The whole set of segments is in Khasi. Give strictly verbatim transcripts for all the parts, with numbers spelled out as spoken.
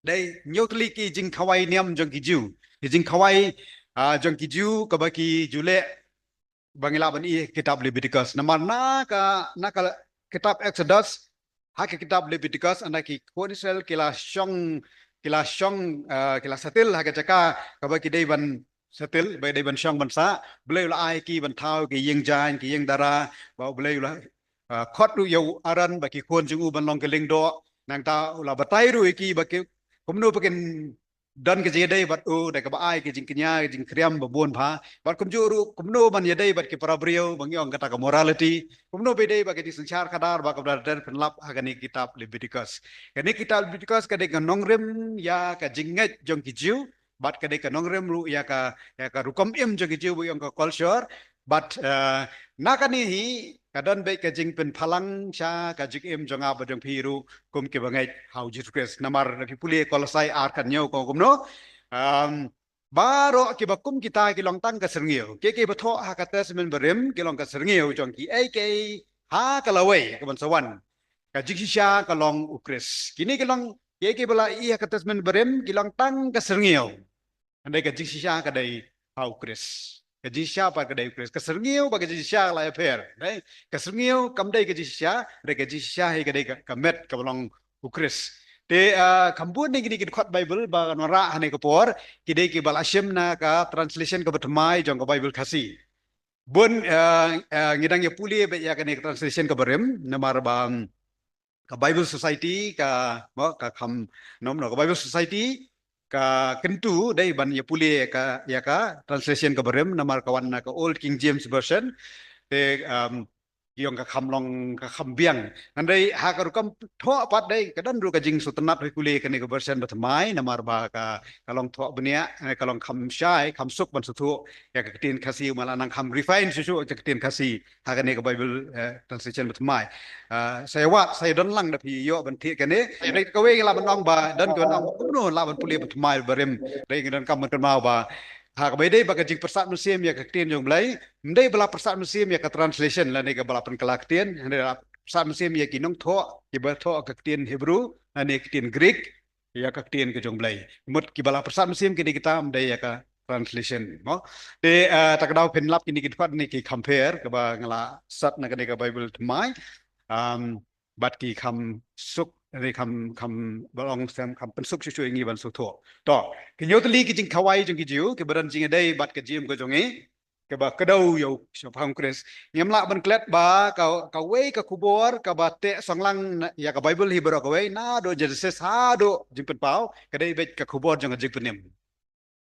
Dei, hynñiew tylli ki jingkhawai niam jong ki Jiw. Ki jingkhawai, ah, jong ki Jiw, kaba ki ju leh, ba ngi lah ban ïohi ha kitab Leviticus. Namar na ka, na ka kitab Exodus, ha ka kitab Leviticus, ynda ki khun Israel ki la shong, ki la shong, ah, ki la settle ha ka jaka kaba ki dei ban settle, ba dei ban shong ban sah. U Blei u la ai ki ban thaw ki ïing jaiñ, ki ïing dara, ba U Blei u la, ah, khot ruh ïa u Aaron bad ki khun jong u ban long ki lyngdoh. Nangta u la batai ruh ïa ki ba ki, kumno ba kin don ka jingïadei bad u, da kaba ai ka jingkñia, ka jingkhriam ba bun bha. Bad kumjuh ruh, kumno ban ïadei bad ki para briew, ba ngi ong kata ka morality. Kumno ba ïadei bad ka jingsynshar khadar, ba kaba la pynlap ha kane ka kitab Leviticus. Kane ka kitab Leviticus ka dei ka nongrim ïa ka jingngeit jong ki Jiw, bad ka dei ka nongrim ruh ïa ka, ïa ka rukom im jong ki Jiw, ba ngi ong ka culture. Bad, eh, na kane hi, ka don beit ka jingpynphalang sha ka jingim jong nga bad jong phi ruh kum kiba ngeit ha u Jisu Khrist. Namar lada phi pule Kolosai ar khathynñiew ka ong kumno. Um, baroh kiba kum kita ki long tang ka syrngiew. Kiei kiei ba thoh ha ka Testament Barim ki long ka syrngiew jong kiei kiei ha ka lawei kaban sa wan. Ka jingshisha ka long u Khrist. Kine ki long, kiei kiei ba la ïohi ha ka Testament Barim ki long tang ka syrngiew. Hynrei ka jingshisha ka dei ha u Khrist. Ka jingshisha pat ka dei u Khrist. Ka syrngiew bad ka jingshisha la ïapher. Dei, ka syrngiew kam dei ka jingshisha, hynrei ka jingshisha hi ka dei ka, ka met kaba long u Khrist. Te, ah, kham bun na kine ki dkhot Baibl ba ngi wanrah ha kane ka por, ki dei kiba la shim na ka translation kaba thymmai jong ka Baibl Khasi. Bun, ah, ah, ngi dang ïa pule beit ïa kane ka translation kaba rim, namar ba, um, ka Bible Society ka, mo, ka kham, nom, no, ka Bible Society ka kyntu dei ban ïa pule ka, ïa ka translation kaba rim, namar ka wan na ka Old King James Version. Te, um, ki ong ka kham long, ka kham biang. Hynrei ha ka rukom thoh pat dei, ka don ruh ka jingsngewtynnad, hoi pule kane ka version ba thymmai, namar ba ka, ka long thoh bniah, eh, ka long kham shai, kham suk ban sngewthuh ïa ka ktien Khasi, ma la nang kham refine shuh shuh ïa ka ktien Khasi ha kane ka Bible, eh, translation ba thymmai. Ah, sa ïa wad, sa ïa don lang da phi ïoh ban thied kane. Hynrei kawei ngi lah ban ong ba, don kawei ban ong ba kumno lah ban pule ba thymmai ba rim. Hynrei ngi donkam ban kynmaw ba ha kaba ïadei bad ka jingpyrsad mynsiem ïa ka ktien jong U Blei, ym dei ba la pyrsad mynsiem ïa ka translation lane kaba la pynkylla ktien, hynrei la pyrsad mynsiem ïa ki nongthoh kiba thoh ka ktien Hebrew lane ka ktien Greek ïa ka ktien ka jong U Blei. Mut kiba la pyrsad mynsiem kine kita, ym dei ïa ka translation, mo. Te, eh, ta ka daw phin lap kine ki dkhot ne ki kham pher kaba nga la sat na kane ka Bible thymmai. Um, bad ki kham suk, ne kham, kham, ba long sem kham pynsuk shuh shuh ïa ngi ban sngewthuh. To, ki hynñiew tylli ki jingkhawai jong ki Jiw, kiba don jingïadei bad ka jingim ka jong ngi, kaba kdew ïa u shaphang Khrist. Ngim lah ban klet ba ka, kawei ka khubor kaba teh song lang na, ïa ka Bible hi baroh kawei, naduh Genesis haduh Jingpynpaw, ka dei beit ka khubor jong ka jingpynim.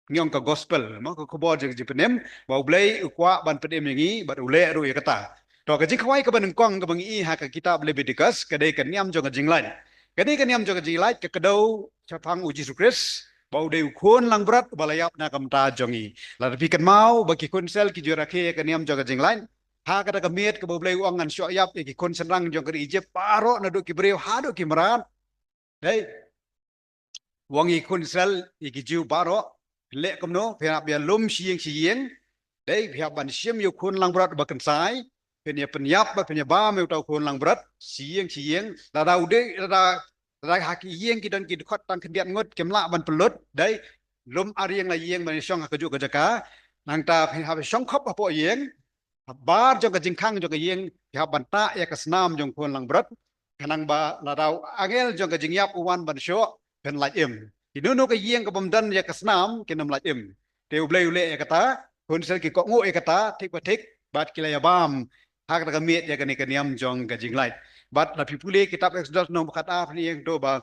Ngi ong ka gospel, mo, ka khubor jong ka jingpynim, ba U Blei u kwah ban pynim ïa ngi, bad u leh ruh ïa kata. To, ka jingkhawai kaba nyngkong kaba ngi ïohi ha ka kitab Leviticus, ka dei ka niam jong ka jinglait. Ka dei ka niam jong ka jinglait, ka kdew shaphang u Jisu Khrist, ba u dei u khun langbrot, ba la ïap na ka bynta jong ngi. Lada phi kynmaw, ba ki khun Israel ki ju rakhe ïa ka niam jong ka jinglait. Ha kata ka miet kaba U Blei u ong ngan shoh ïap ïa ki khun shynrang jong ka ri Egypt, baroh naduh ki briew haduh ki mrad. Dei. U ong ïa ki khun Israel, ïa ki Jiw baroh, leh kumno, phin hap ïalum shi ïing shi ïing. Dei, phin hap ban shim ïa u khun langbrot ba kynsai, phin ïa pynïap bad phin ïa bam ïa uta u khun langbrot, shi ïing shi ïing. Lada u dei, lada, lada ha ki ïing ki don ki dkhot tang khyndiat ngut, kim lah ban pynlut, dei, lum ar ïing lai ïing ban ïashong ha kajuh ka jaka. Nangta phin hap shong khop hapoh ïing, ha bar jong ka jingkhang jong ka ïing, phi hap ban tah ïa ka snam jong u khun langbrot. Khnang ba lada u angel jong ka jingïap u wan ban shoh, phin lait im. Kino kino ka ïing kabym don ïa ka snam, kin ym lait im. Te U Blei u leh ïa kata, khun Israel ki kohnguh ïa kata, thik pa thik, bad ki la ïa bam ha kata ka miet ïa kane ka niam jong ka jinglait. Bad lada phi pule kitab Exodus lynnong ba khatar, phin ïohi to ba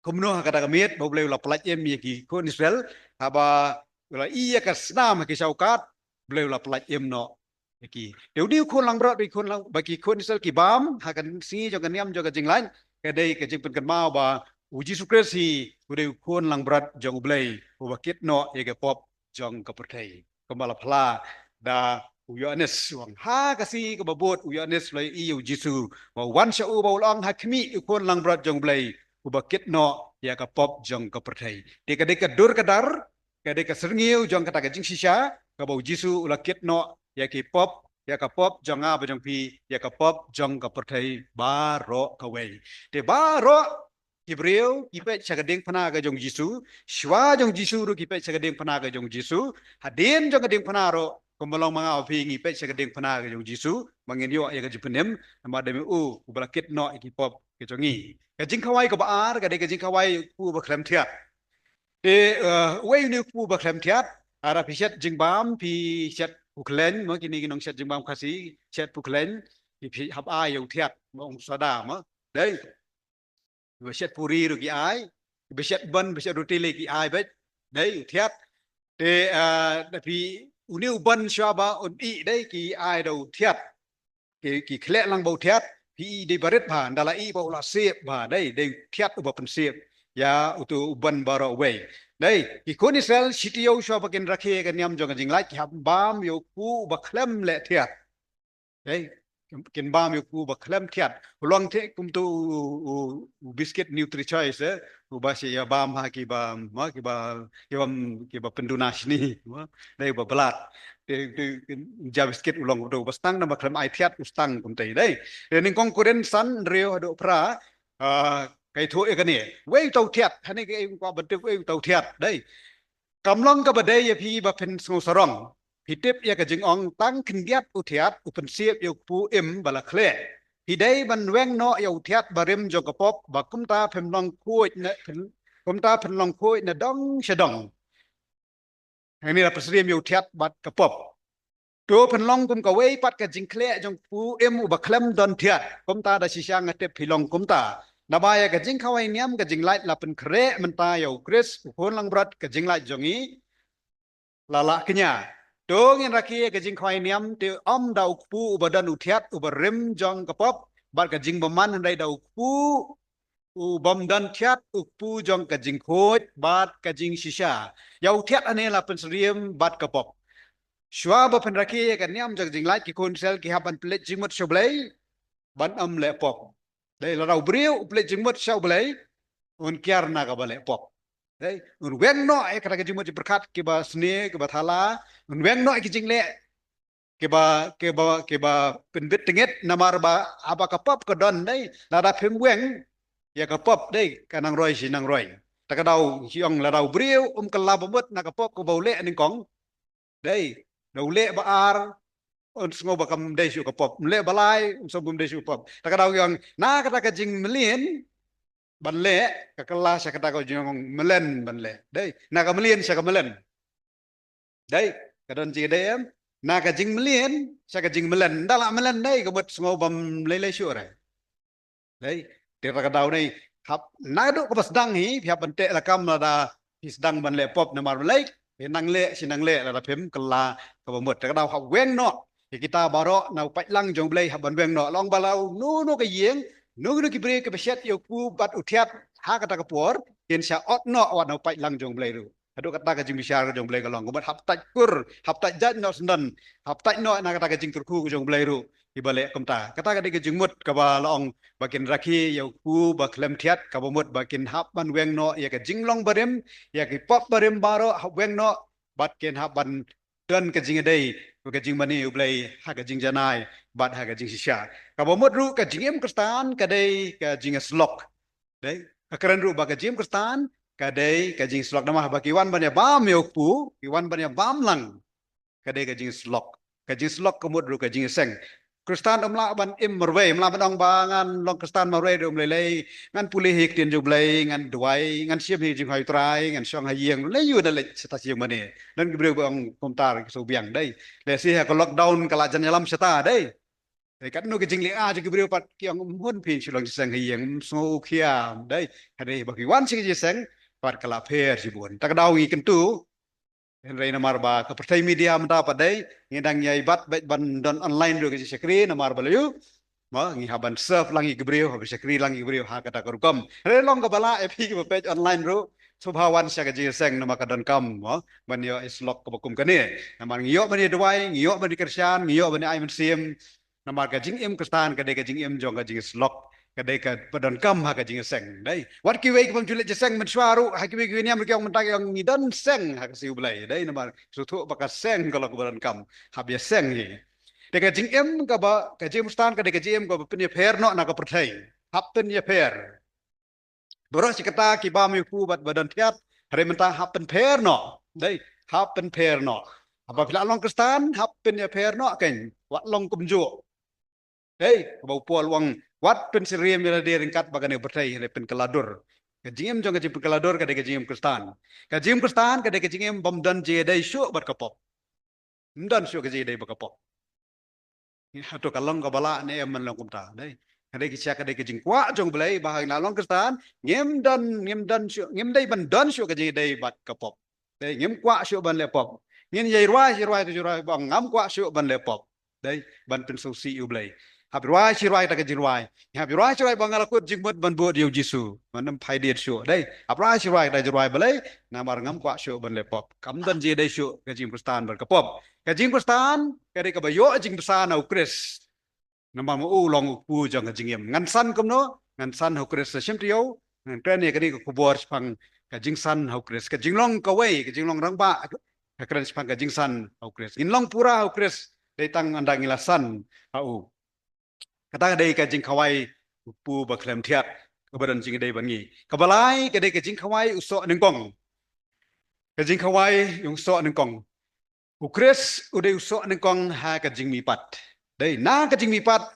kumno ha kata ka miet, ba U Blei u la pyllait im ïa ki khun Israel, haba u la ïoh ïa ka snam ha ki shawkat, U Blei u la pyllait im noh ïa ki. Te une u khun langbrot ba ki khun lang, ba ki khun Israel ki bam ha ka sngi jong ka niam jong ka jinglait, ka dei ka jingpynkynmaw ba u Jisu Khrist hi u dei u khun langbrot jong U Blei, uba kit noh ïa ka pop jong ka pyrthei. Kumba la phla da u Ïoannis, u ong ha ka sngi kaba bud u Ïoannis u la ïohi ïa u Jisu, ba u wan sha u, ba u la ong ha khmih u khun langbrot jong U Blei, uba kit noh ïa ka pop jong ka pyrthei. Te ka dei ka dur ka dar, ka dei ka syrngiew jong kata ka jingshisha, kaba u Jisu u la kit noh ïa ki pop, ïa ka pop jong nga bad jong phi, ïa ka pop jong ka pyrthei baroh kawei. Te baroh ki briew ki peit sha ka diengphna ka jong Jisu, shuwa jong Jisu ruh ki peit sha ka diengphna ka jong Jisu, hadien jong ka diengphna ruh, kumba long ma nga ma phi ngi peit sha ka diengphna ka jong Jisu, ba ngin ïoh ïa ka jingpynim, namar dei me u uba la kit noh ïa ki pop ka jong ngi. Ka jingkhawai kaba ar ka dei ka jingkhawai u kpu uba khlem thiat. Te, eh, uei une u kpu uba khlem thiat? Lada phi shet jingbam, phi shet pukhlaiñ, mo kine ki nong shet jingbam Khasi, shet pukhlaiñ, phi, phi hap ai ïa u thiat, mo ong soda, mo. Dei. Ba shet puri ruh ki ai, ba shet ban, ba shet roti le ki ai beit. Dei, u thiat. Te, eh, da phi une u ban shuwa ba un ih dei ki ai da u thiat. Ki, ki khleh lang ba u thiat, phi ih dei barit bha, nda la ih ba u la sep bha, dei, dei u thiat uba pynsep ïa uto u ban baroh uwei. Dei, ki khun Israel shi taïew shuwa ba kin rakhe ka niam jong ka jinglait, ki hap bam ïa u kpu uba khlem leh thiat. Dei, kin bam ïa u kpu uba khlem thiat. U long te kumto u, u, u biskit Nutri Choice, eh, uba shi ïa bam ha kiba, ma, kiba, kiba, kiba pynduna shini, ma, dei uba blat. Te, te, ja biskit u long uto uba sdang namar khlem ai thiat u sdang kumta dei. Te nyngkong Korinth san hynriew haduh phra, ah, ka ïathuh ïa kane. Uei uta u thiat, hangne ka ïa u kwah ban tip uei uta u thiat, dei. Kam long kaba dei ïa phi ba phin sngew sarong. Phi tip ïa ka jingong tang khyndiat u thiat u pynsep ïa u kpu im ba la khleh. Phi dei ban weng noh ïa u thiat barim jong ka pop ba kumta phin long khuid na, phin, kumta phin long khuid na dong sha dong. Hangne la pynsyriem ïa u thiat bad ka pop. To phin long kum kawei pat ka jingkhleh jong u kpu im uba khlem don thiat. Kumta da shisha nga tip phi long kumta. Naba ïa ka jingkhawai niam ka jinglait la pynkhreh mynta ïa u Khrist u khun langbrot ka jinglait jong ngi. La lah kñia. To ngin rakhe ïa ka jingkhawai niam te ym da u kpu uba don u thiat uba rim jong ka pop bad ka jingbymman hynrei da u kpu u bym don thiat u kpu jong ka jingkhuid bad ka jingshisha. Ïa u thiat hangne la pynsyriem bad ka pop. Shuwa ba phin rakhe ïa ka niam jong ka jinglait ki khun Israel ki hap ban pynleit jingmut sha U Blei ban ym leh pop. Dei lada u briew u pynleit jingmut sha U Blei un kiar na kaba leh pop. Dei un weng noh ïa kata ka jingmut jingpyrkhat kiba sniew kiba thala, un weng noh ïa ki jingleh kiba, kiba, kiba pynbit tyngit namar ba haba ka pop ka don dei, lada phim weng ïa ka pop dei ka nang roi shi nang roi. Ta ka daw shi ong lada u briew um kylla ba mut na ka pop kaba u leh nyngkong. Dei, da u leh ba ar un sngew ba kam dei shuh ka pop. Um leh ba lai un sngew ba kam dei shuh ka pop. Ta ka daw ong na kata ka jingmlien ban leh ka kylla sha kata ka jingmlien ban leh. Dei, na ka mlien sha ka mlien. Dei, ka don jingdei em. Na ka jingmlien sha ka jingmlien. Nda la mlien dei ka mut sngew bym lei lei shuh re. Dei, te ta ka daw nei hap naduh kaba sdang hi phi hap ban teh lakam lada phi sdang ban leh pop namar Blei. Phi nang leh shi nang leh lada phim kylla kaba mut. Ta ka daw hap weng noh ïa kita baroh na u paidlang jong Blei hap ban weng noh. Long ba la u nu nu ka ïing nu nu ki briew kiba shet ïa u kpu bad u thiat ha kata ka por kin sha ot noh wat na u paidlang jong Blei ruh. Haduh kata ka jingbishar ka jong Blei ka long kumta hap tait kur, hap tait jait noh syndon, hap tait noh na kata ka jingkyrkhu ka jong Blei ruh. Iba leh kumta. Kata ka dei ka jingmut kaba la ong ba kin rakhe ïa u kpu ba khlem thiat kaba mut ba kin hap ban weng noh ïa ka jinglong barim, ïa ki pop barim baroh hap weng noh bad kin hap ban don ka jingïadei bad ka jingmane U Blei ha ka jingjanai bad ha ka jingshisha. Kaba mut ruh ka jingim Khristan ka dei ka jingïasyllok. Dei, ka kren ruh ba ka jingim Khristan ka dei ka jingïasyllok namar ba ki wan ban ïabam ïa u kpu, ki wan ban ïabam lang. Ka dei ka jingïasyllok. Ka jingïasyllok ka mut ruh ka jingïaseng. Khristan um lah ban im marwei, um lah ban ong ba ngan long Khristan marwei ruh um lei lei. Ngan pule hi ktien jong Blei, ngan duwai, ngan shim hi jingkhawai Trai, ngan shong ha ïing, lei ïu na leit shata shi ïing mane. Don ki briew ba ong kumta ki shu biang dei. Lehse ha ka lockdown ka la jan ïalam shata dei. Dei katno ki jingleh ah jong ki briew pat ki ong um hun phin shu long jingïaseng ha ïing, um sngew khia dei. Hadei ba ki wan sha ka jingïaseng pat ka la pher shibun. Ta ka daw ngi kyntu. Hynrei namar ba ka pyrthei media mynta pat dei ngi dang ïai bat beit ban don online ruh ka jingshakri namar ba la ïoh. Ma ngi hap ban serve lang ïa ki briew, hap ban shakri lang ïa ki briew ha kata ka rukom. Hynrei long kaba lah ïa phi kiba peit online ruh sngewbha wan sha ka jingïaseng namar ka donkam, ma ban ïoh ïasyllok kaba kum kane. Namar ngi ïoh ban ïa duwai, ngi ïoh ban ïa kyrshan, ngi ïoh ban ïa ai mynsiem. Namar ka jingim Khristan ka dei ka jingim jong ka jingïasyllok, ka dei kaba donkam ha ka jingïaseng. Dei. Wat kiwei ki bym ju leit jingïaseng mynshuwa ruh, ha kiwei kiwei niam ruh ki ong mynta ki ong ngi don seng ha ka sngi U Blei. Dei namar sngewthuh ba ka seng ka long kaba donkam. Hap ïaseng hi. Dei ka jingim kaba, ka jingim Khristan ka dei ka jingim kaba pynïapher noh na ka pyrthei. Hap pynïapher. Baroh shi katta ki bam ïa u kpu bad ba don thiat, hynrei mynta hap pynpher noh. Dei, hap pynpher noh. Haba phi la long Khristan, hap pynïapher noh kein. Wat long kumjuh. Dei, kaba u Paul u ong, wat pynsyriem ïa lade ryngkat bad kane ka pyrthei, hynrei pynkylla dur. Ka jingim jong ka jingpynkylla dur ka dei ka jingim Khristan. Ka jingim Khristan ka dei ka jingim bym don jingïadei shuh bad ka pop. Ym don shuh ka jingïadei bad ka pop. Hato ka long kaba lah ne em ban long kumta, dei. Ka dei ka shai, ka dei ka jingkwah jong U Blei ba haba ngi la long Khristan, ngim don, ngim don shuh, ngim dei ban don shuh ka jingïadei bad ka pop. Dei, ngim kwah shuh ban leh pop. Ngin ïai rwai, ïai rwai, ïai rwai, ba ngam kwah shuh ban leh pop. Dei, ban pynsngewsih ïa U Blei. Hap rwai shi rwai kata ka jingrwai. Hap rwai shi rwai ba nga la kut jingmut ban bud ïa U Jisu. Ban ym phai diet shuh. Dei, hap rwai shi rwai kata ka jingrwai balei? Namar ngam kwah shuh ban leh pop. Kam don jingïadei shuh ka jingim Khristan bad ka pop. Ka jingim Khristan ka dei kaba ïoh jingbsa na U Khrist. Namar ma u u long u kpu jong ka jingim. Ngan san kumno? Ngan san ha U Khrist sa shim taïew. Ngan kren ïa kane ka khubor shaphang ka jingsan ha U Khrist. Ka jinglong kawei, ka jinglong rangbah. Ka kren shaphang ka jingsan ha U Khrist. Ngin long pura ha U Khrist. Dei tang ynda ngi la san ha u. Kata ka dei ka jingkhawai u kpu ba khlem thiat, kaba don jingïadei bad ngi. Kaba lai ka dei ka jingkhawai u soh nyngkong. Ka jingkhawai u soh nyngkong. U Khrist u dei u soh nyngkong ha ka jingmihpat. Dei, na ka jingmihpat,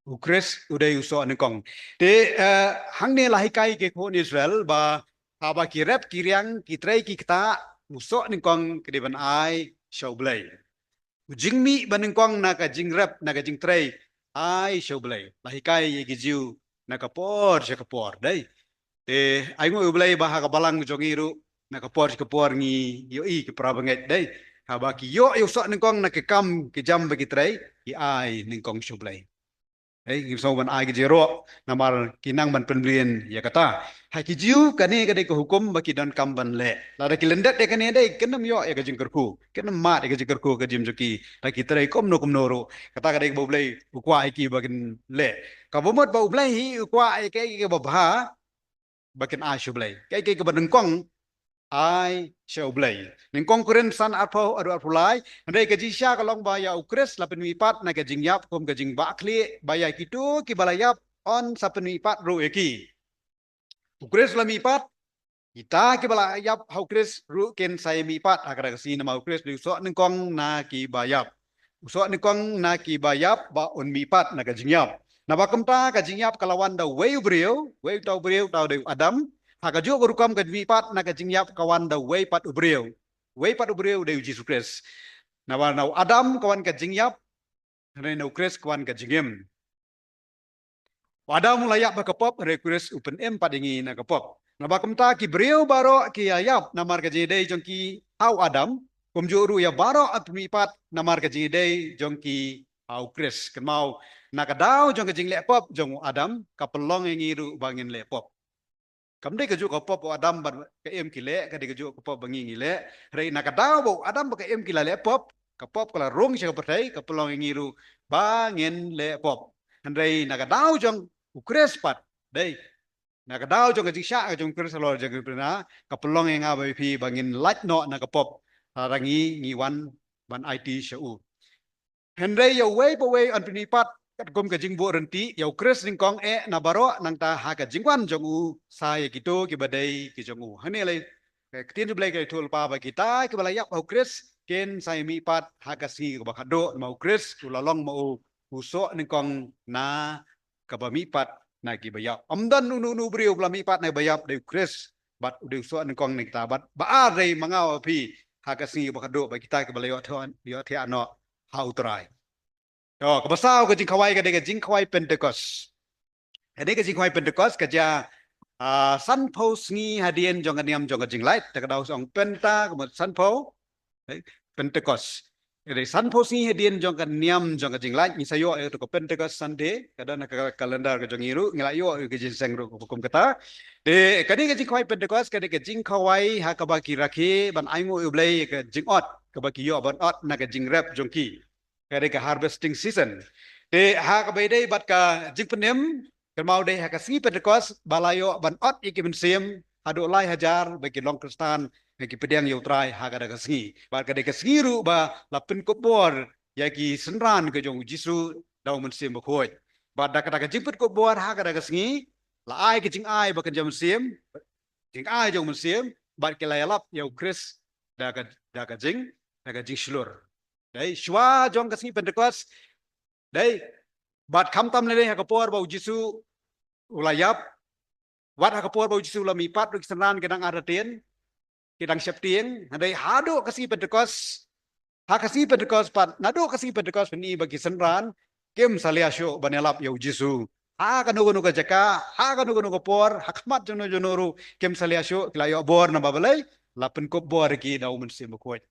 U Khrist u dei u soh nyngkong. Te, eh, hangne la hikai ïa ki khun Israel ba haba ki rep ki riang, ki trei ki ktah, u soh nyngkong ki dei ban ai sha U Blei. U jingmih ba nyngkong na ka jingrep, na ka jingtrei, ai sha U Blei. La hikai ïa ki Jiw na ka por sha ka por, dei. Te ainguh ïa U Blei ba ha ka balang jong ngi ruh, na ka por sha ka por ngi ïohi ki para bangeit, dei. Haba ki ïoh ïa u soh nyngkong na ki kam ki jam ba ki trei, ki ai nyngkong sha U Blei. Dei, ngim sngew ban ai ki jingïaroh, namar ki nang ban pynmlien ïa kata. Ha ki Jiw kane ka dei ka hukum ba ki donkam ban leh. Lada ki lyndet ïa kane, dei, kin ym ïoh ïa ka jingkyrkhu. Kin ym mad ïa ka jingkyrkhu ha ka jingim jong ki. Lada ki trei kumno kumno ruh. Kata ka dei kaba U Blei u kwah ïa ki ba kin leh. Kaba mut ba U Blei hi u kwah ïa kaei kaei kaba bha ba kin ai sha U Blei. Kaei kaei kaba nyngkong ai sha U Blei. Nyngkong Korinth san arphew, arphew lai. Hynrei ka jingshisha ka long ba ïa U Khrist la pynmihpat na ka jingïap kum ka jingbakla, ba ïa kito kiba la ïap yn sa pynmihpat ruh ïa ki. U Khrist la mihpat, kita kiba la ïap ha U Khrist ruh kin sa ïa mihpat ha kata ka sngi, namar U Khrist u dei u soh nyngkong na kiba ïap. U soh nyngkong na kiba ïap ba un mihpat na ka jingïap. Naba kumta ka jingïap ka la wan da uwei u briew, uwei uta u briew, uta u dei u Adam. Ha kajuh ka rukom ka jingmihpat na ka jingïap ka wan da uwei pat u briew. Uwei pat u briew u dei U Jisu Khrist. Naba na u Adam ka wan ka jingïap, hynrei na U Khrist ka wan ka jingim. U Adam u la ïap ha ka pop, hynrei U Khrist u pynim pat ïa ngi na ka pop. Naba kumta ki briew baroh ki ïa ïap namar ka jingïadei jong ki ha u Adam, kumjuh ruh ïa baroh yn pynmihpat namar ka jingïadei jong ki ha U Khrist. Kynmaw, na ka daw jong ka jingleh pop jong u Adam, ka pynlong ïa ngi ruh ba ngin leh pop. Kam dei kajuh ka pop u Adam bad ka Im ki leh, ka dei kajuh ka pop ba ngi ngi leh. Hynrei na ka daw ba u Adam bad ka Im ki la leh pop, ka pop ka la rung sha ka pyrthei, ka pynlong ïa ngi ruh ba ngin leh pop. Hynrei na ka daw jong U Khrist pat, dei, na ka daw jong ka jingshah ka jong U Khrist halor jong ka pyrna, ka pynlong ïa nga bad ïa phi ba ngin lait noh na ka pop. Lada ngi ngi wan ban aiti sha u. Hynrei ïa uwei pa uwei yn pynmihpat katkum ka jingbuh rynti, ïa U Khrist nyngkong eh na baroh, nangta ha ka jingwan jong u sa ïa kito kiba dei ki jong u. Hangne lei, eh, ka ktien U Blei ka ïathuh lypa ba kita kiba la ïap ha U Khrist kin sa ïa mihpat ha ka sngi kaba khatduh, namar U Khrist u la long ma u u soh nyngkong na kaba mihpat na kiba ïap. Ym don uno uno u briew ba la mihpat na kiba ïap, dei U Khrist bad u dei u soh nyngkong na kita bad ba ar dei ma nga ma phi ha ka sngi kaba khatduh, ba kita kiba la ïohthiah, ïohthiah noh ha U Trai. To, kaba saw ka jingkhawai ka dei ka jingkhawai Pentecost. Ka dei ka jingkhawai Pentecost ka jia, ah, sanphew sngi hadien jong ka niam jong ka jinglait, te ka daw ong Penta, ka mut sanphew, eh, Pentecost. Ka dei sanphew sngi hadien jong ka niam jong ka jinglait, ngi sa ïoh ïa ka Pentecost Sunday, ka don ha ka calendar ka jong ngi ruh, ngi la ïoh ïa ka jingïaseng ruh kum kata. Te, ka dei ka jingkhawai Pentecost, ka dei ka jingkhawai ha kaba ki rakhe ban ainguh ïa U Blei ïa ka jingot kaba ki ïoh ban ot na ka jingrep jong ki. Ka dei ka harvesting season. Te ha kaba ïadei bad ka jingpynim, kynmaw dei ha ka sngi Pentecost ba la ïoh ban ot ïa ki mynsiem haduh lai hajar ba ki long Khristan, ba ki pdiang ïa U Trai ha kata ka sngi. Bad ka dei ka sngi ruh ba la pynkupbor ïa ki synran ka jong U Jisu da U Mynsiem Bakhuid. Bad da kata ka jingpynkupbor ha kata ka sngi, la ai ka jingai ba kynja mynsiem, jingai jong mynsiem, bad ki la ïalap ïa u Khrist da ka, da ka jing, da ka jingshlur. Dei, shuwa jong ka sngi Pentekost, dei, bad khamtam lei ha ka por ba u Jisu u la ïap, wat ha ka por ba u Jisu u la mihpat, ruh ki synran ki dang artatien, ki dang sheptieng, hynrei haduh ka sngi Pentekost, ha ka sngi Pentekost pat, naduh ka sngi Pentekost pyni ba ki synran kim salia shuh ban ïalap ïa u Jisu ha kano kano ka jaka, ha kano kano ka por, ha khmat jong no jong no ruh kim salia shuh, ki la ïoh bor namar balei, la pynkup bor ïa ki da u Mynsiem Bakhuid.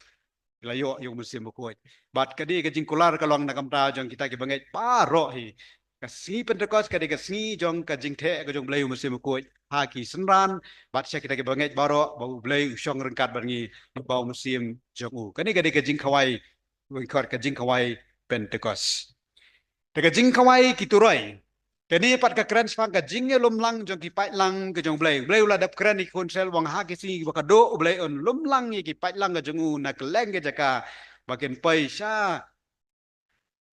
Ki la ïoh ïa u Mynsiem Bakhuid. Bad ka dei ka jingkular ka long na ka bynta jong kita ki bangeit baroh hi. Ka sngi Pentekost ka dei ka sngi jong ka jingtheh ka jong u Blei u Mynsiem Bakhuid ha ki synran, bad sha kita ki bangeit baroh ba u Blei u shong ryngkat bad ngi, ba u Mynsiem jong u. Kane ka dei ka jingkhawai, lyngkhot ka jingkhawai Pentekost. Te ka jingkhawai ki turoi, kane pat ka kren shaphang ka jingïalumlang jong ki paidlang ka jong u Blei. U Blei u la dep kren ïa ki khun Israel, u ong ha ki sngi ba khatduh u Blei un lumlang ïa ki paidlang ka jong u na kylleng ki jaka, ba kin poi sha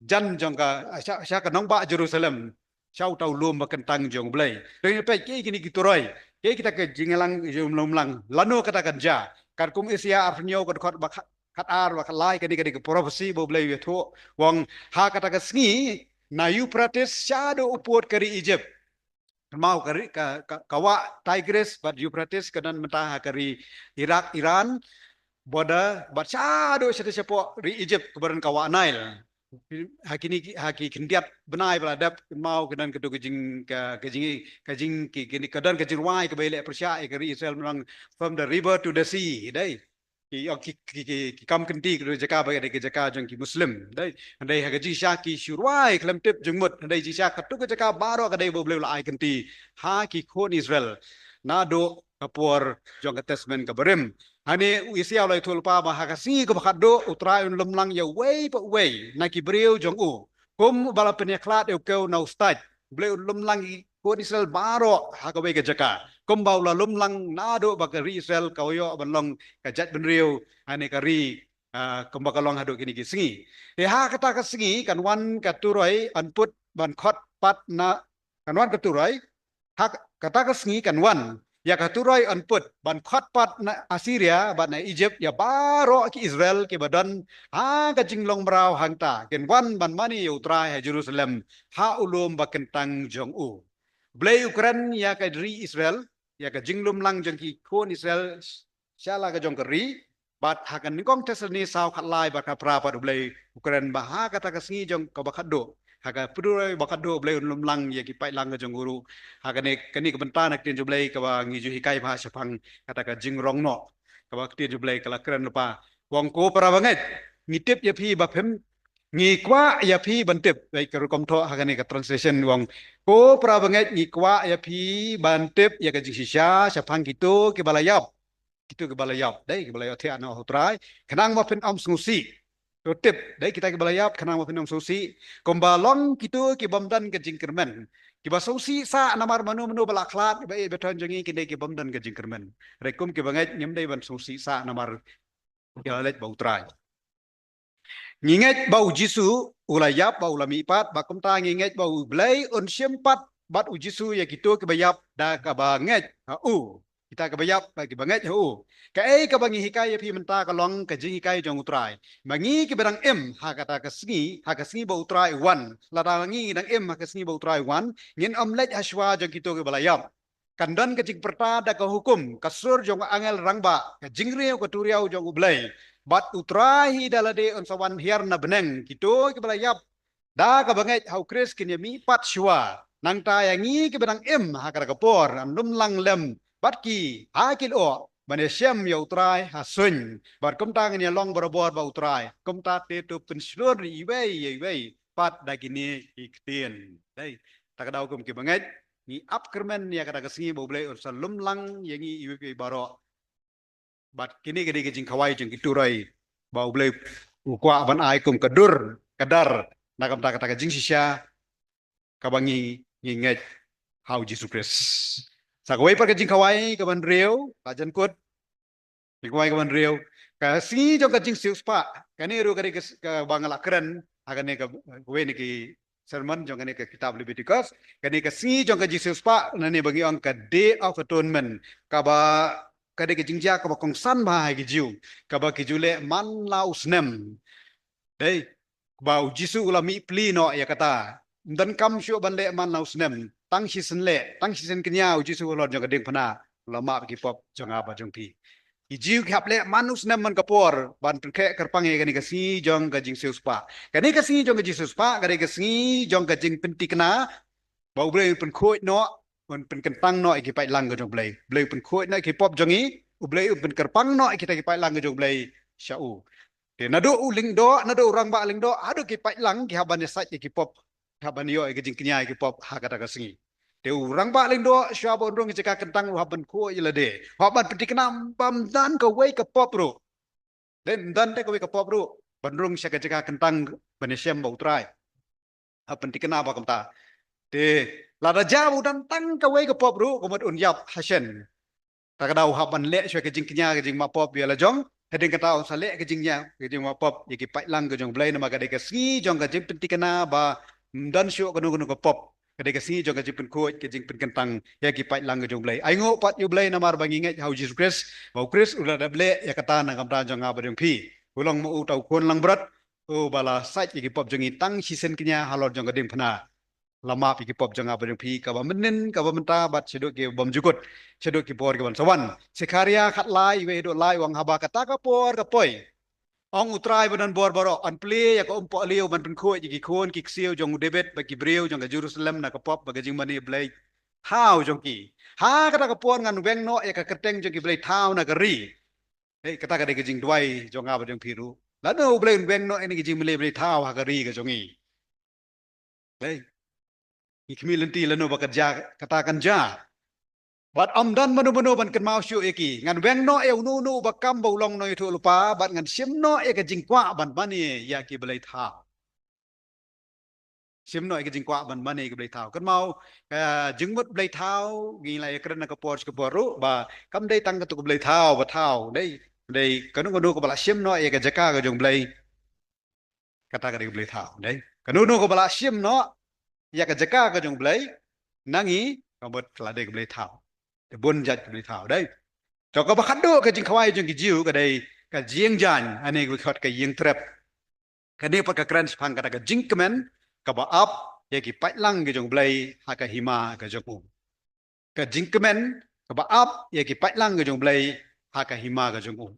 jan jong ka, sha, sha ka nongbah Jerusalem, sha uta u lum ba kyntang jong u Blei. Te ngin peit kiei kine ki turoi, kiei kita ka jingïalang, jingïalumlang, lano kata kan jia. Katkum Isaïah arphew hynñiew ka dkhot ba khat, khat ar ba khat lai, kane ka dei ka prophecy ba u Blei u ïathuh, u ong ha kata ka sngi na Euphrates shaduh u pud ka ri Egypt. Kynmaw ka ri, ka, ka, ka wah Tigris bad Euphrates ka don mynta ha ka ri Iraq, Iran, border, bad shaduh shatei shapoh ri Egypt kaba don ka wah Nile. Ha kine ki, ha ki khyndiat bnai ba la dep, kynmaw ka don kato ka jing, ka, ka jing, ka jing, ki, ki, ka don ka jingrwai kaba ïaleh pyrshah ïa ka ri Israel, ba ong from the river to the sea, dei. Ki, ki, ki, ki, ki kam kynti, kato ka jaka ba ka dei ka jaka jong ki Muslim, dei. Hynrei ha ka jingshisha ki shu rwai khlem tip jingmut, hynrei jingshisha kato ka jaka baroh ka dei ba u Blei u la ai kynti ha ki khun Israel naduh ka por jong ka Testament kaba rim. Hangne u Isaïah u la ïathuh lypa ba ha ka sngi kaba khatduh u Trai un lumlang ïa uwei pa uwei na ki briew jong u, kum ba la pynïakhlad ïa u kew na u stait. U Blei un lumlang ïa ki khun Israel baroh ha kawei ka jaka, kumba u la lumlang naduh ba ka ri Israel ka ïoh ban long ka jaitbynriew, hangne ka ri, ah, kumba ka long haduh kine ki sngi. Te ha kata ka sngi kan wan ka turoi yn put ban khot pat na, kan wan ka turoi, ha kata ka sngi kan wan ïa ka turoi yn put ban khot pat na Assyria bad na Egypt ïa baroh ki Israel kiba don ha ka jinglong mraw hangta, kin wan ban mane ïa u Trai ha Jerusalem, ha u lum ba kyntang jong u. U Blei u kren ïa ka ri Israel, ïa ka jinglumlang jong ki khun Israel sha la ka jong ka ri, bad ha ka nyngkong Thessaloni saw khat lai bad khat phra pat u Blei u kren ba ha kata ka sngi jong kaba khatduh, ha ka turoi ba khatduh u Blei un lumlang ïa ki paidlang ka jong u ruh. Ha kane, kane ka bynta na ka ktien jong u Blei kaba ngi ju hikai bha shaphang kata ka jingrong noh, kaba ka ktien jong u Blei ka la kren lypa. U ong, ko para bangeit, ngi tip ïa phi ba phim, ngi kwah ïa phi ban tip. Dei ka rukom thoh ha kane ka translation, u ong, ko para bangeit, ngi kwah ïa phi ban tip ïa ka jingshisha shaphang kito kiba la ïap. Kito kiba la ïap, dei, kiba la ïohthiah na u Trai, khnang ba phin ym sngewsih. To tip, dei, kita kiba la ïap, khnang ba phin ym sngewsih, kumba long kito ki bym don ka jingkyrmen, kiba sngewsih sah namar mano mano ba la khlad, ba ïeit ba thoh jong ngi, ki dei ki bym don ka jingkyrmen. Hynrei kum ki bangeit ngim dei ban sngewsih sah namar ki la leit bad u Trai. Ngi ngeit ba u Jisu u la ïap bad u la mihpat, bad kumta ngi ngeit ba u Blei un shim pat bad u Jisu ïa kito kiba ïap da kaba ngeit ha u. Kita kiba ïap bad kiba ngeit ha u. Kaei kaba ngi hikai ïa phi mynta ka long ka jinghikai jong u Trai. Ma ngi kiba dang im ha kata ka sngi, ha ka sngi ba u Trai u wan. Lada ngi dang im ha ka sngi ba u Trai u wan, ngin ym leit ha shuwa jong kito kiba la ïap. Kan don ka jingpyrta da ka hukum, ka sur jong u angel rangbah, ka jingriaw ka turiaw jong u Blei. Bad u Trai hi da lade un sa wan hiar na bneng, kito kiba la ïap da kaba ngeit ha u Khrist kin ïa mihpat shuwa. Nangta ïa ngi kiba dang im ha kata ka por, yn lumlang lem bad ki ha ki lyoh, ban ïashem ïa u Trai ha suiñ. Bad kumta ngin ïa long barabor bad u Trai. Kumta te to pynshlur iwei ïa iwei pat da kine ki ktien. Dei, ta ka daw kum kiba ngeit, ngi ap kyrmen ïa kata ka sngi ba u Blei un sa lumlang ïa ngi iwei pa iwei baroh. Bad kine ka dei ka jingkhawai jong ki turoi ba u Blei u kwah ban ai kum ka dur ka dar na ka bynta kata ka jingshisha kaba ngi, ngi ngeit ha u Jisu Khrist. Sa kawei pat ka jingkhawai kaba hynriew, la jan kut, jingkhawai kaba hynriew, ka sngi jong ka jingsiewspah. Kane ruh ka dei ka, kaba nga la kren ha kane ka, kawei na ki sermon jong kane ka kitab Leviticus. Kane ka sngi jong ka jingsiewspah, lane ba ngi ong ka Day of Atonement, kaba ka dei ka jingjia kaba kongsan bha ha ki Jiw, kaba ki ju leh man la u snem. Dei, ba u Jisu u la mih pli noh ïa kata. Ym donkam shuh ban leh man la u snem. Tang shisien leh, tang shisien kñia u Jisu halor jong ka diengphna, u la map ïa ki pop jong nga bad jong phi. Ki Jiw ki hap leh man u snem man ka por ban pynkhreh kyrpang ïa kane ka sngi jong ka jingsiewspah. Kane ka sngi jong ka jingsiewspah ka dei ka sngi jong ka jingpynthikna, ba U Blei un pynkhuid noh, un pynkyntang noh ïa ki paidlang ka jong U Blei. U Blei un pynkhuid noh ïa ki pop jong ngi, U Blei un pynkyrpang noh ïa kita ki paidlang ka jong U Blei sha u. Te naduh u lyngdoh, naduh u rangbah lyngdoh haduh ki paidlang ki hap ban ïasaid ïa ki pop, ki hap ban ïoh ïa ka jingkñia ïa ki pop ha kata ka sngi. Te u rangbah lyngdoh shuwa ba un rung ha ka jaka kyntang u hap ban khuid ïa lade, u hap ban pynthikna ba ym don kawei ka pop ruh. Te ym don te kawei ka pop ruh ban rung sha ka jaka kyntang ban ïashem bad U Trai. Ha, pynthikna ba kumta. Te lada jia ba u don tang kawei ka pop ruh, ka mut un ïap ha shen. Ta ka daw u hap ban leh shuwa ka jingkñia ka jingmap pop ïa la jong. Hadien kata un sa leh ka jingkñia ka jingmap pop ïa ki paidlang ka jong U Blei, namar ka dei ka sngi jong ka jingpynthikna ba ym don shuh kano kano ka pop. Ka dei ka sngi jong ka jingpynkhuid, ka jingpynkyntang ïa ki paidlang ka jong U Blei. Ai nguh pat ïa U Blei namar ba ngi ngeit ha u Jisu Khrist, ba u Khrist u la dep leh ïa kata na ka bynta jong nga bad jong phi. U long ma u uta u khun langbrot, u ba la said ïa ki pop jong ngi tang shisien kñia halor jong ka diengphna. La map ïa ki pop jong nga bad jong phi, kaba mynnin, kaba mynta bad shaduh ki bymjukut, shaduh ki por ki ban sa wan. Sekharia khatlai, wei haduh lai u ong, haba kata ka por ka poi, ong U Trai badonbor baroh, yn plie ïa ka umpohliew ban pynkhuid ïa ki khun ki ksiew jong u David bad ki briew jong ka Jerusalem na ka pop bad ka jingmane blei thaw jong ki. Ha kata ka por ngan weng noh ïa ka kyrteng jong ki blei thaw na ka ri. Hei, kata ka dei ka jingduwai jong nga bad jong phi ruh. Lano U Blei un weng noh ïa kine ki jingmane blei thaw ha ka ri ka jong ngi? Hei, ngi khmih lynti lano ba ka jia, kata kan jia. Bad ym don mano mano ban kynmaw shuh ïa ki. Ngan weng noh ïa uno uno uba kam ba u long nongïathuhlypa, bad ngan shim noh ïa ka jingkwah ban mane ïa ki blei thaw. Shim noh ïa ka jingkwah ban mane ïa ki blei thaw. Kynmaw, eh, jingmut blei thaw, ngi la ïakren ha ka por sha ka por ruh, ba kam dei tang katto ka blei thaw ba thaw, dei, dei kano kano kaba la shim noh ïa ka jaka ka jong U Blei. Kata ka dei ka blei thaw, dei. Kano kano kaba la shim noh ïa ka jaka ka jong U Blei na ngi, ka mut ka la dei ka blei thaw. Te bun jait ka blei thaw, dei. To, kaba khatduh ka jingkhawai jong ki Jiw ka dei ka jingjaiñ, ane ka khot ka ïingtrep. Kane pat ka kren shaphang kata ka jingkmen kaba ap ïa ki paidlang ki jong U Blei ha ka hima ka jong u. Ka jingkmen kaba ap ïa ki paidlang ki jong U Blei ha ka hima ka jong u.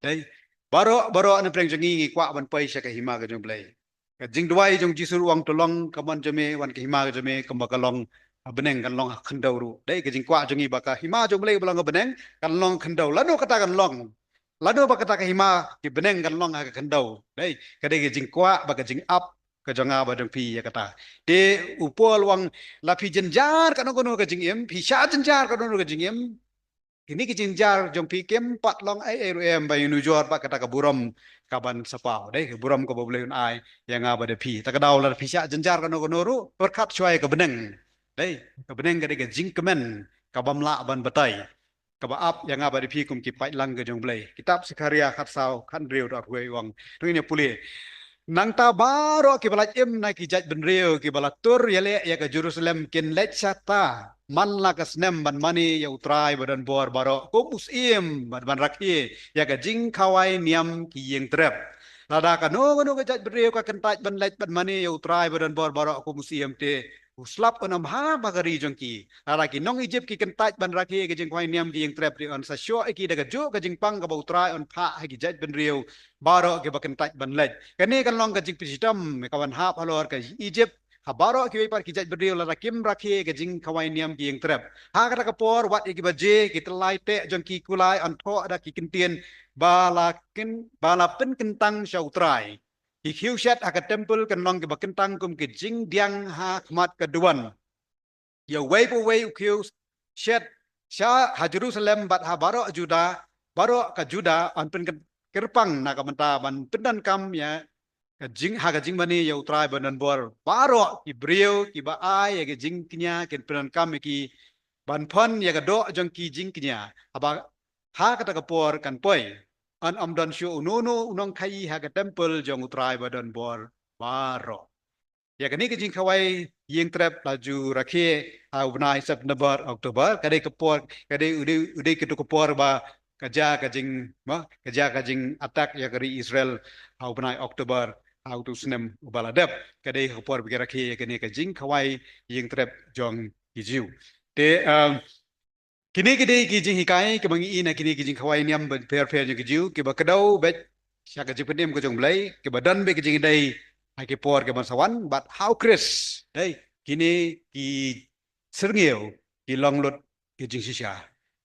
Dei, baroh baroh na pdeng jong ngi ngi kwah ban poi sha ka hima ka jong U Blei. Ka jingduwai jong Jisu ruh u ong, to long ka mon jong me, wan ka hima ka jong me, kumba ka long ha bneng kan long ha khyndew ruh. Dei, ka jingkwah jong ngi ba ka hima jong U Blei ba long ha bneng kan long ha khyndew. Lano kata kan long? Lano ba kata ka hima ki bneng kan long ha ka khyndew? Dei, ka dei ka jingkwah bad ka jingap ka jong nga bad jong phi ïa kata. Te u Paul u ong, la phi jynjar kano kano ka jingim, phi shah jynjar kano kano ka jingim, kine ki jynjar jong phi kim pat long ei ei ruh em ban ïanujor bad kata ka burom kaban sa paw. Dei, ka burom kaba U Blei un ai ïa nga bad ïa phi. Ta ka daw lada phi shah jynjar kano kano ruh, pyrkhat shuwa ïa ka bneng. Dei, ka bneng ka dei ka jingkmen kabym lah ban batai, kaba ap ïa nga bad ïa phi kum ki paidlang ka jong U Blei. Kitab Sekharia khatsaw, khathynriew, dkhot wei u ong, to ngin ïa pule. Nangta baroh kiba lait im na ki jaitbynriew kiba la tur ïaleh ïa ka Jerusalem kin leit shata man la ka snem ban mane ïa U Trai badonbor baroh kum u syiem, bad ban rakhe ïa ka jingkhawai niam ki ïingtrep. Lada kano kano ka jaitbynriew ka kyntait ban leit ban mane ïa U Trai badonbor baroh kum u syiem, te u slap un ym hap ha ka ri jong ki. Lada ki nong Ijipt ki kyntait ban rakhe ïa ka jingkhawai niam ki ïingtrep, te yn sa shoh ïa ki da kajuh ka jingpang kaba U Trai un phah ha ki jaitbynriew baroh kiba kyntait ban leit. Kane kan long ka jingpynshitom kaban hap halor ka Ijipt ha baroh kiwei pat ki jaitbynriew lada kim rakhe ïa ka jingkhawai niam ki ïingtrep. Ha kata ka por, wat ïa kiba je, ki tyllai teh jong ki kulai yn thoh da ki kyntien ba la kyn-, ba la pynkyntang sha U Trai. Ki khiew shet ha ka templ kan long kiba kyntang kum ki jingdiang ha khmat ka duwan. Ïa uwei pa uwei u khiew shet sha ha Jerusalem bad ha baroh Juda, baroh ka Juda yn pynkyrpang na ka bynta ban pyndonkam ïa ka jing, ha ka jingmane ïa U Trai badonbor. Baroh ki briew kiba ai ïa ka jingkñia kin pyndonkam ïa ki ban pyn ïa ka doh jong ki jingkñia. Haba ha kata ka por kan poi, yn ym don shuh uno uno u nongkhaïi ha ka templ jong U Trai badonbor baroh. Ïa kane ka jingkhawai ïing trep la ju rakhe ha u bnai September, October, ka dei ka por, ka dei u dei, u dei ka tu ka por ba ka jia ka jing, ma, ka jia ka jing attack ïa ka ri Israel ha u bnai October ha u tu snem u ba la dep. Ka dei ka por ba ki rakhe ïa kane ka jingkhawai ïing trep jong ki Jiw. Te, um, kine ki dei ki jinghikai kiba ngi i na kine ki jingkhawai niam ba pher pher jong ki Jiw, kiba kdew beit sha ka jingpynim ka jong U Blei, kiba don beit ka jingdei ha ki por kiban sa wan, bad ha u Khrist. Dei, kine ki syrngiew ki long lut ki jingshisha.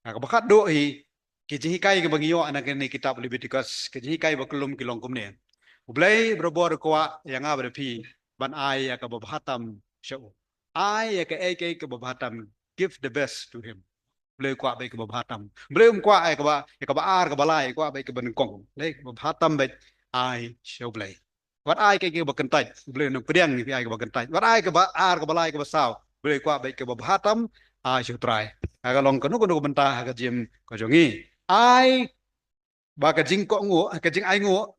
Ha kaba khatduh hi, ki jinghikai kiba ngi ïoh na kane kitab Leviticus, ki jinghikai ba kyllum ki long kumne. U Blei barabor u kwah ïa nga bad ïa phi ban ai ïa kaba bha tam sha u. Ai ïa kaei kaei kaba bha tam, give the best to him. U Blei u kwah beit kaba bha tam. U Blei um kwah ïa kaba, ïa kaba ar kaba lai, u kwah beit kaba nyngkong. Dei, kaba bha tam beit ai sha U Blei. Wat ai kaei kaei kaba kyntait, U Blei un pdiang ïa phi ai kaba kyntait. Wat ai kaba ar kaba lai kaba saw, U Blei u kwah beit kaba bha tam ai sha U Trai. Ha ka long kano kano ka bynta ha ka jingim ka jong ngi. Ai ba ka jingkohnguh, ka jingainguh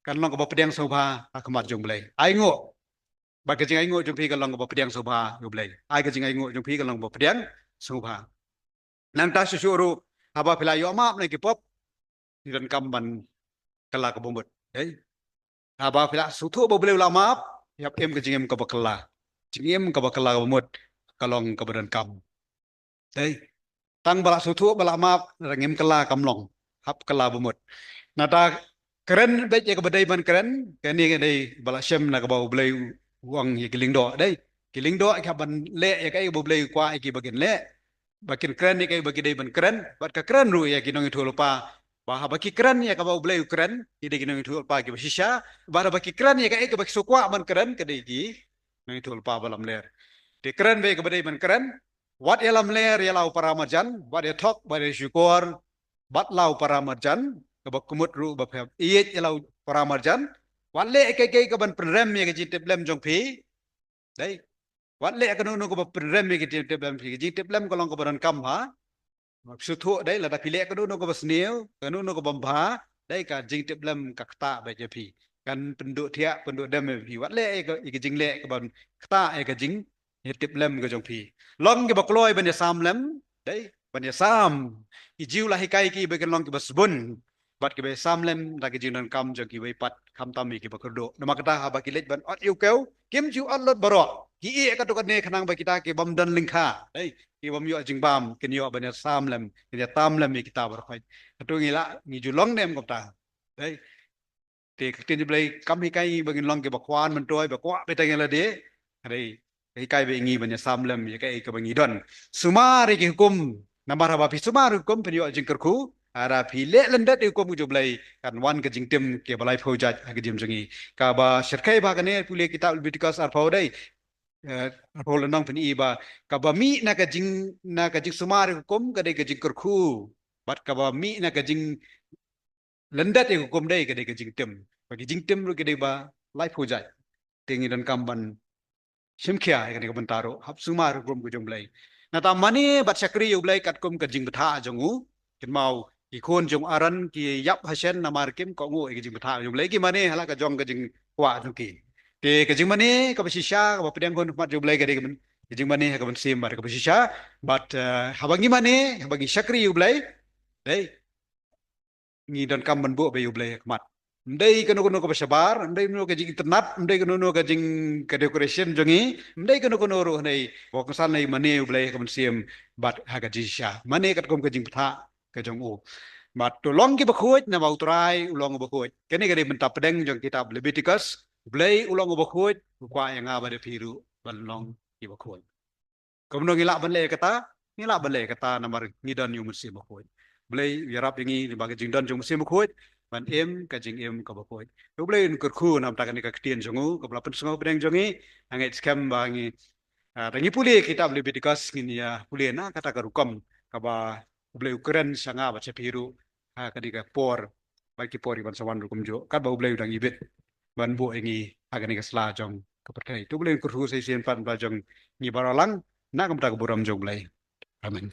kan long kaba pdiang sngewbha ha khmat jong U Blei. Ainguh. Ba ka jingainguh jong phi kan long kaba pdiang sngewbha ïa U Blei. Ai ka jingainguh jong phi kan long kaba pdiang sngewbha. Nangta shuh shuh ruh, haba phi la ïoh map na ki pop, phi donkam ban kylla kaba mut. Dei. Haba phi la sngewthuh ba U Blei u la map, ïap im ka jingim kaba kylla. Jingim kaba kylla kaba mut ka long kaba donkam. Dei. Tang ba la sngewthuh ba la map, nangta ngim kylla kam long. Hap kylla ba mut. Nangta kren beit ïa kaba dei ban kren, kane ka dei ba la shem na kaba U Blei u ong ïa ki lyngdoh. Dei. Ki lyngdoh ki hap ban leh ïa kaei ba U Blei u kwah ïa ki ba kin leh. Ba kin kren ïa kaei ba ki dei ban kren, bad ka kren ruh ïa ki nongïathuhlypa. Ba haba ki kren ïa kaba U Blei u kren, ki dei ki nongïathuhlypa kiba shisha, bad haba ki kren ïa kaei kaba ki shu kwah ban kren, ki dei ki nongïathuhlypa ba lamler. Te kren beit kaba dei ban kren, wat ïalamler ïa la u para marjan, wat ïathok, wat ïashukor bad la u para marjan, kaba kmut ruh ba phi ïeit ïa la u para marjan, wat leh kaei kaei kaban pynrem ïa ka jingtiplem jong phi. Dei. Wat leh kano kano kaba pynrem ïa ka jingtiplem, ka jingtiplem ka long kaba donkam ha. Sngewthuh dei, lada phi leh kano kano kaba sniew, kano kano kaba bha, dei ka jingtiplem ka ktah beit ïa phi. Kan pynduh thiah, pynduh dem ïa phi. Wat leh ïa ka, ïa ka jingleh kaban ktah ïa ka jing, ïa tiplem ka jong phi. Long kiba kloi ban ïasam lem, dei, ban ïasam. Ki Jiw la hikai ki ba kin long kiba sbun. Bad kiba ïasam lem da ki jingdonkam jong kiwei pat, khamtam ïa kiba kyrduh. Namar kata haba ki leit ban ot ïa u kew, kim ju ot lut baroh. Ki ïeh katto katne khnang ba kita ki bym don lyngkha. Dei, ki bym ïoh jingbam, kin ïoh ban ïasam lem, kin ïatam lem ïa kita baroh. Hato ngi lah, ngi ju long ne em kumta. Dei. Te ka ktien U Blei kam hikai ba ngin long kiba khwan myntoi, ba kwah beit tang ïa lade. Ka dei, hikai beit ïa ngi ban ïasam lem ïa kaei kaba ngi don. Sumar ïa ki hukum, namar haba phi sumar hukum phin ïoh jingkyrkhu. Haba phi leh lyndet ïa hukum U Blei, kan wan ka jingtim kaba laiphew jait ha ka jingim jong ngi. Kaba shyrkhei bha kane, pule kitab Leviticus arphew dei. Eh, arphew lynnong phin i ba kaba mih na ka jing, na ka jingsumar ïa hukum ka dei ka jingkyrkhu. Bad kaba mih na ka jing lyndet ïa hukum dei ka dei ka jingtim. Ba ka jingtim ruh ka dei ba laiphew jait. Te ngi donkam ban shim khia ïa kane ka bynta ruh, hap sumar hukum ka jong U Blei. Nangta mane bad shakri ïa U Blei katkum ka jingbthah jong u. Kynmaw, ki khun jong Aaron ki ïap hashen namar kim kohnguh ïa ka jingbthah jong U Blei, ki mane ha la ka jong ka jingkwah jong ki. Te ka jingmane kaba shisha kaba pdiang khun ha khmat jong U Blei ka dei ka jingmane ha ka mynsiem bad kaba shisha. Bad, eh, haba ngi mane, haba ngi shakri ïa U Blei, dei, ngi donkam ban buh beit ïa U Blei ha khmat. Ym dei kano kano kaba shabar, ym dei kano ka jingitynnad, ym dei kano kano ka jing, ka decoration jong ngi, ym dei kano kano ruh, hynrei ba kongsan lei mane ïa U Blei ha ka mynsiem bad ha ka jingshisha. Mane katkum ka jingbthah ka jong u. Bad to long kiba khuid namar U Trai u long uba khuid. Kane ka dei mynta pdeng jong kitab Leviticus. U Blei u long uba khuid, u kwah ïa nga bad ïa phi ruh ban long kiba khuid. Kumno ngi lah ban leh kata? Ngi lah ban leh kata namar ngi don ïa u Mynsiem Bakhuid. U Blei u ïarap ïa ngi lyngba ka jingdon jong u Mynsiem Bakhuid ban im ka jingim kaba khuid. U Blei un kyrkhu namar kane ka ktien jong u kaba la pynsngew pdeng jong ngi. Nga ngeit skhem ba ngi, ah, da ngi pule kitab Leviticus ngin ïa pule na kata ka rukom kaba U Blei u kren sha nga bad sha phi ruh ha kane ka por, bad ki por kiban sa wan ruh kumjuh, katba U Blei u dang ibit ban buh ïa ngi ha kane ka sla jong ka pyrthei. To U Blei un kyrkhu sa shisien pat ba jong ngi baroh lang na ka bynta ka burom jong U Blei. Amen.